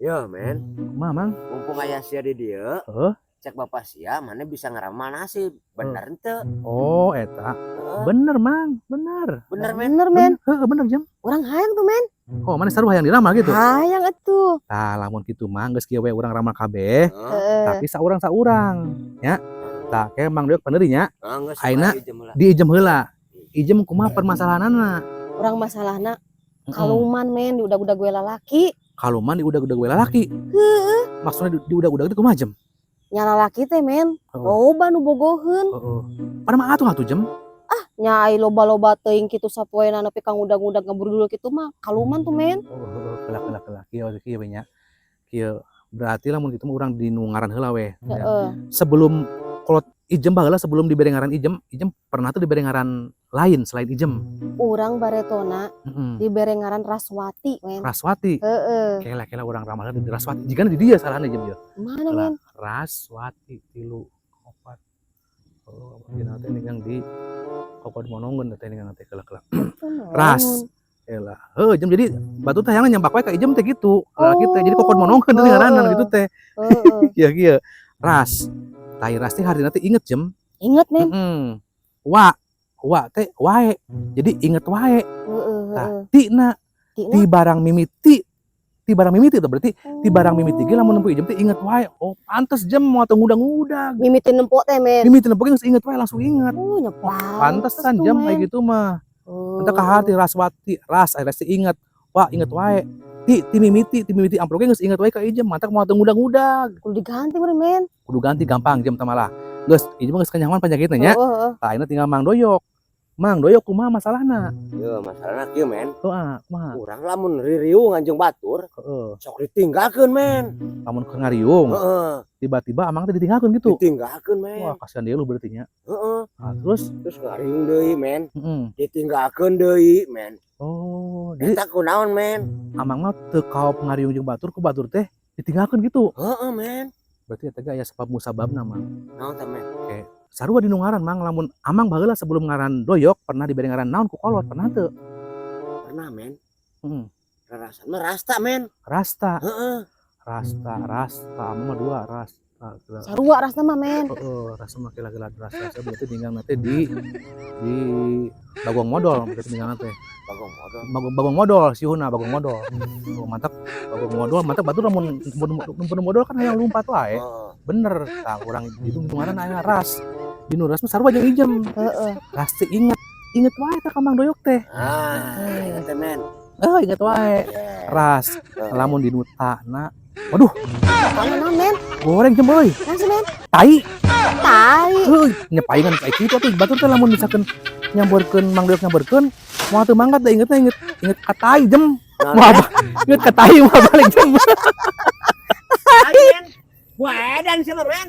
Ya, men. Kumaha, Mang? Mumpung aya sia di dieu, Heeh. cek bapak sia maneh bisa ngeramal nasib. Bener henteu? Oh, eta. Heeh. Bener, Mang. Bener. Bener, men. Bener, men. Heeh, bener, Jam. Urang hayang tuh, men. Oh, maneh sarua hayang diramal gitu? Hayang atuh. Tah, lamun kitu mah geus kieu we urang ramal kabeh, Heeh. Heeh. tapi saurang-saurang, ya. Tah, ke Mang Doyok pandeuri nya, Heeh, geus Ayeuna ijem heula. Diijem heula. Ijem kumaha permasalahanana? Urang masalahna Heeh. kaluman, men, diudag-udag we lalaki. Kaluman diudag-udag we lalaki. Heeh. Maksudnya diudag-udag itu kumaha, Jem? Nya lalaki teh, men. Heeh. Loba nu bogoheun. Heeh. Pada mah atuh atuh, Jem. Nya ai loba-loba teuing kitu sapoena nepi ka ngudag-ngudag ngaburudul kitu mah kaluman tuh, men. Oh, heeh, kela kela kela. Kieu kieu we nya. Kieu berarti lamun kitu mah urang di nu ngaran heula we. Ya. Heeh. Sebelum kolot Ijem baheula, sebelum dibere ngaran Ijem, Ijem pernah tuh dibere ngaran lain selain Ijem? Urang baretona dibere ngaran Raswati, men. Raswati. Heeh. Kela kela urang ramal di Raswati. Jigana di dia salahna, Jem, ieu. Mana, Heula men? Raswati tilu opat. Oh, dina teh yang di kokod monongeun teh ningang teh kela kela. Ras. Kela. Heuh, Jem, jadi batur teh hayangna nyampak wae ka Ijem teh gitu. Lalaki teh jadi kokod monongkeun teh ngaranna gitu teh. Heeh. Kieu kieu. Ras. Tai ras teh hartina teh inget, Jem. Inget, men. Heeh. Wa. Wa teh wae. Jadi inget wae. Heeh, Tah, heeh. tina Tina? Ti barang mimiti. Ti barang mimiti tuh berarti ti barang mimiti ge lamun nempo Ijem teh inget wae. Oh, pantes Jem moal teu ngudag-ngudag. Mimiti nempo teh, men. Mimiti nempo ge geus inget wae, langsung inget. Oh, nya Pantesan tuh, Jam men. kayak gitu mah. Entah ka hati Raswati, ras aya teh inget. Wah, inget wae. Ti ti mimiti, ti mimiti amplop ge geus inget wae ka Ijem, matak moal teu ngudag-ngudag. Kudu diganti meureun, men. Kudu ganti gampang, Jem, teh malah. Geus, Ijem mah geus kanyahoan panyakitna nya. Heeh, heeh. Tah, ayeuna tinggal Mang Doyok. Mang Doyok kumaha masalahna? Ye, masalahna kieu, men. Heeh, kumaha? Urang lamun ririung jeung batur, sok ditinggalkeun, men. Lamun keur ngariung, tiba-tiba amang teh ditinggalkeun gitu. Ditinggalkeun, men. Wah, kasihan deui lu berarti nya. Heeh. Nah, terus? Terus ngariung deui, men. Ditinggalkeun deui, men. Oh, jadi Eta kunaon, men? Amang mah teu kaop ngariung jeung batur, ku batur teh ditinggalkeun gitu. Heeh, men. Berarti eta ge aya sebab musababna, Mang. Naon teh, men? Oke. Sarua dinu ngaran, Mang, lamun amang baheula sebelum ngaran Doyok pernah diberi ngaran naon ku kolot, pernah teu? Pernah, men. Rarasan mah Rasta, men. Rasta. Heeh. Rasta, Rasta, amang mah dua Rasta. Sarua Rasta mah, men. Heeh, rasa mah kela-kela rasa, rasa berarti tinggal nanti di Bagong Modol berarti tinggal teh. Bagong Modol. Bagong, Bagong Modol siuhna Bagong Modol. Oh, mantap Bagong Modol, mantap batur lamun mun modol kan hayang lumpat wae. Heeh. Bener, tah urang itu ngaran aya ras. Di nu ras mah sarua jeung Ijem. Heeh. Ras teh inget, inget wae teh ka Mang Doyok teh. Ah, inget teh, men. Eh, inget wae. Yeah. Ras, Heeh. lamun di nu tana. Waduh, Mana naon, men? Goreng, Jem, euy. Naon sih, men? Tai. Tai. Heuh, nyepaingan kayak gitu atuh batur teh lamun misalkan nyamperkeun Mang Doyok nyamperkeun moal teu mangkat da ingetna inget inget ka tai, Jem. Naon, Moal inget ka tai moal balik, Jem. Tai, men. Wah, edan sih, men.